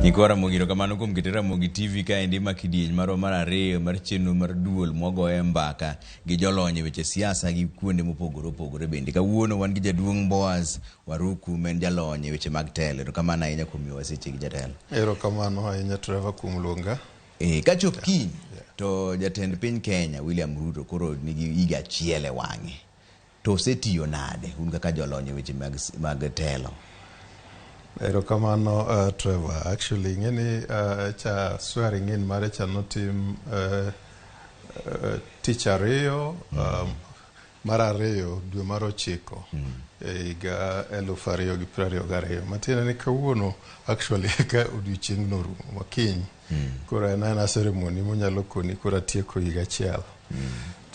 Nyikwa Ramogi erokamano kuom keto Ramogi TV kaendi ma kidieny marwa mar ariyo mar chenro mar duol mwagoye mbaka gi jolony e weche siasa gi kuonde mopogore opogore bende. Kawuono wan gi jaduong' Boaz Waruku ma en jalony e weche mag telo. Erokamano ahinya kuom miyowa seche gi jatelo. Erokamano ahinya Trevor kuom luonga. E, kachop kiny to jatend piny Kenya William Ruto koro nigi higa achiel e wang'e. To osetiyo nade un kaka jolony e weche mag telo? Erokamano Trevor. Actually ing'e ni cha swearing in mare cha notim tich ariyo mar ariyo dwe mar ochiko e higa 2022. Matiende ni kawuono actually ka odiochieng'no orumo makiny. Koro en aena ceremony monyalo koni koro atieko higa achiel.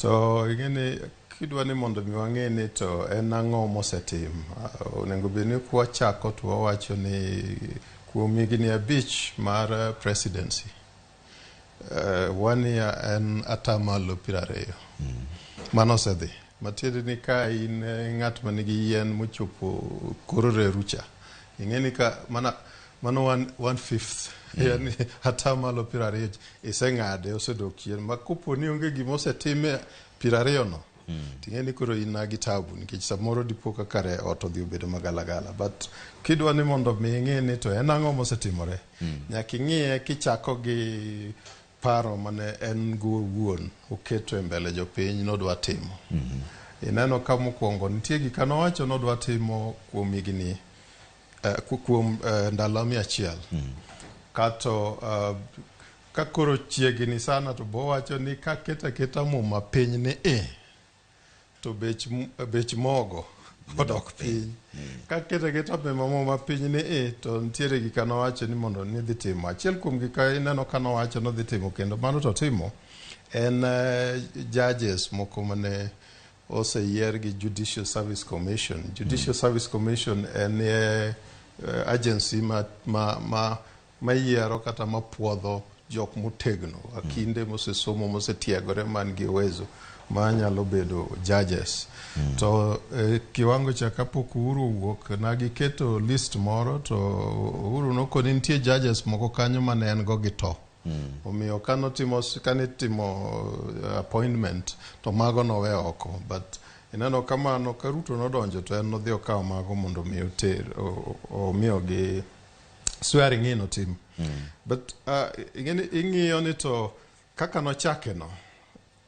To ing'e ni kidwa ni mondo mi wang'e ni to en ang'o mosetim, onego bed ni kwachako to wawacho ni kuom higni 5 mar presidency, one year en atamalo 20. Mano osedhi. Matiende ni ka in ng'at manigi yien mochopo kor reru cha, ing'e ni ka mana mano one fifth, yani atamalo 20 iseng'ade osedok chien. Ma kopo ni onge gima osetim 20 no, ting'e ni koro in gi tabu nikech samoro dipo ka kare ot odhi obedo magalagala. But kidwa ni mondo mi ing'e ni to en ang'o mosetimore, nyaka ing'iye kichako gi paro mane en go owuon oketo e mbele jopiny nodwa timo. Ineno ka mokwongo nitie gik nowacho nodwa timo kuom higni kuom ndalo 100. Kato ka koro chiegni sana to bowacho ni kaketo aketa muma piny ni e to bech mogo odok piny. Kaketo aketa muma piny ni e to nitiere gik nowacho ni mondo ni dhi timo. Achiel kuom gik ineno ka nowacho nodhi timo kendo mano to timo en judges moko mane oseyier gi Judicial Service Commission. Judicial Service Commission en agency ma yiero kata mapuodho jok motegno, akinde mosesomo, mosetiegore, man gi uwezo ma nyalo bedo judges. To kiwango cha kapok Uhuru owuok, na giketo list moro to Uhuru nokoni nitie judges moko kanyo mane en go gi to. Omiyo kanotimo kanitimo appointment to mago nowe oko. But ineno kamano ka Ruto nodonjo to en nodhi okawo mago mondo mi oter omiyogi swearing in otim. But ing'iyo ni to kaka nochake no,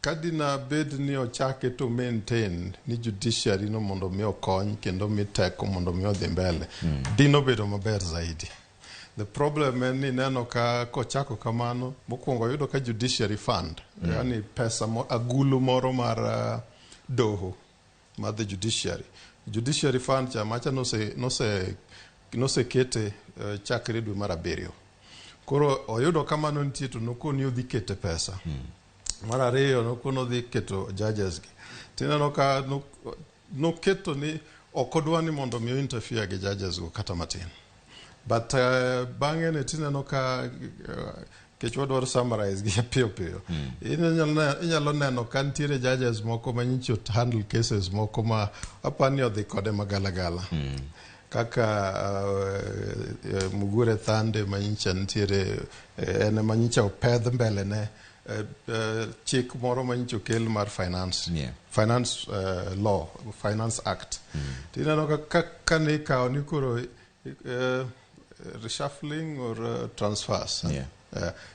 kadina bed ni ochake to maintain ni judiciary no mondo mi okony kendo mi teko mondo mi odhi mbele, dino bedo maber zaidi. The problem en ni neno ka kochako kamano, mokwongo yudo ka judiciary fund, yani pesa agulu moro mar doho mar the judiciary. Judiciary fund cha macha nosekete chakre dwe mar abiriyo. Koro oyudo kamano nitie to nokoni odhi kete pesa. Mar ariyo nokoni odhi keto judges gi. Tineno ka noketo ni ok odwa ni mondo mi interfere gi judges go kata matin. But bang'e ne tineno ka kech wadwaro summarize gi piyo piyo. Inyalo neno ka nitiere judges moko ma nyicho handle cases moko ma apani odhi kode magalagala. Kaka Mugure Thande ma nyicha nitiere en ema nyicha opedh mbele ne chik moro ma nyicha okel mar finance. Finance law, Finance Act. Tineno ka ne ikawo ni koro reshuffling or transfers.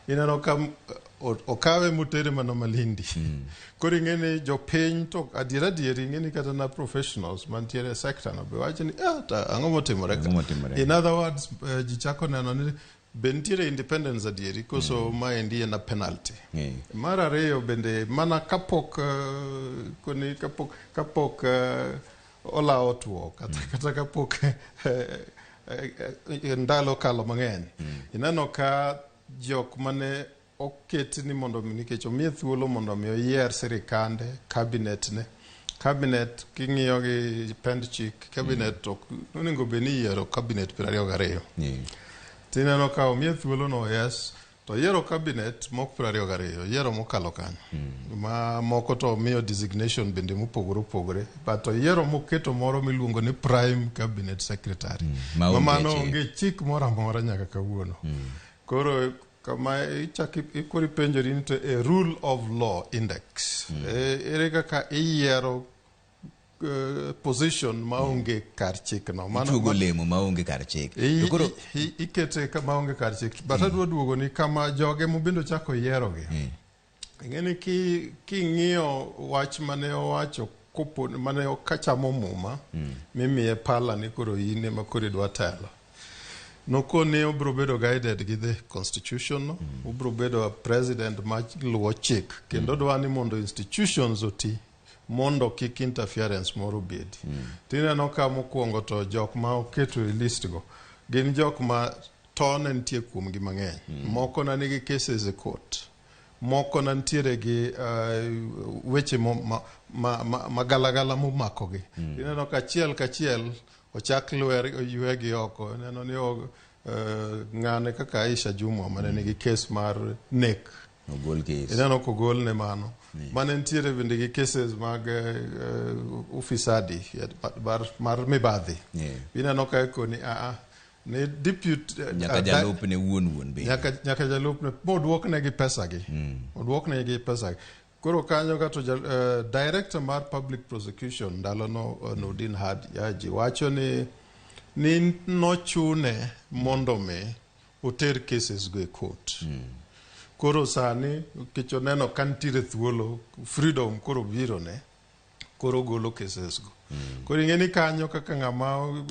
Ineno ka okawe motere mana Malindi. Koro ing'e ni jopiny to adier adier ing'e ni kata na professionals mantiere e sector no be wacho ni ta ang'o motimore ka? Ang'o motimore? In other words, ji chako neno ni be nitiere independence adieri koso maendi en a penalty. Mar ariyo bende mana kapok koni kapok olawo tuo kata kapok ndalo okalo mang'eny. Ineno ka jok mane oket ni mondo nikech omiye thuolo mondo mi oyier sirikande, cabinet ne. Cabinet king'iyo gi pend chik, cabinet ok onego bed ni iyiero cabinet 22. Tineno ka omiye thuolo no, yes. To oyiero cabinet mok 22, oyiero mokalo kanyo. Ma moko to omiyo designation bende mopogore opogore. But oyiero moketo moro miluongo ni prime cabinet secretary. Ma Ma onge mano chik. onge chik moro amora nyaka kawuono. Koro kama ichak koro ipenjori ni to e rule of law index. Ere kaka iyiero position maonge kar chik no. Ichuogo lemo maonge kar chik. To koro Ikete maonge kar chik. But adwa duogo ni kama joge mobendo chako yierogi. Ing'e ni king'iyo wach mane owacho kopo mane kachamo muma mimiye pala ni koro in ema koro idwa telo. Nokoni obiro bedo guided gi the constitution no, obiro bedo a president ma luwo chik kendo odwa ni mondo institutions oti mondo kik interference moro obedi. Tineno ka mokwongo to jok ma oketo e list go gin jok ma to ne nitie kuomgi mang'eny. Moko ne nigi cases e court. Moko ne nitiere gi weche ma galagala momakogi. Ineno ka achiel kachiel ochak lwer ywegi oko. Ineno ni ng'ane kaka Aisha Jumwa mane nigi case mar nek. Ogol kes. Ineno kogol ne mano. Mane nitiere bende gi cases mag ufisadi mar mibadhi. Ineno ka koni ni deputy Nyaka jalupne wuon wuon bende. Nyaka jalupne moduokne gi pesa gi. Oduokne gi pesa gi. Koro kanyo kato director mar public prosecution ndalono Nordin Haji wacho ni nochune mondo mi oter cases go e court. Koro sani nikech oneno ka nitiere thuolo freedom koro biro ne koro golo cases go. Koro ing'e ni kanyo kaka ng'ama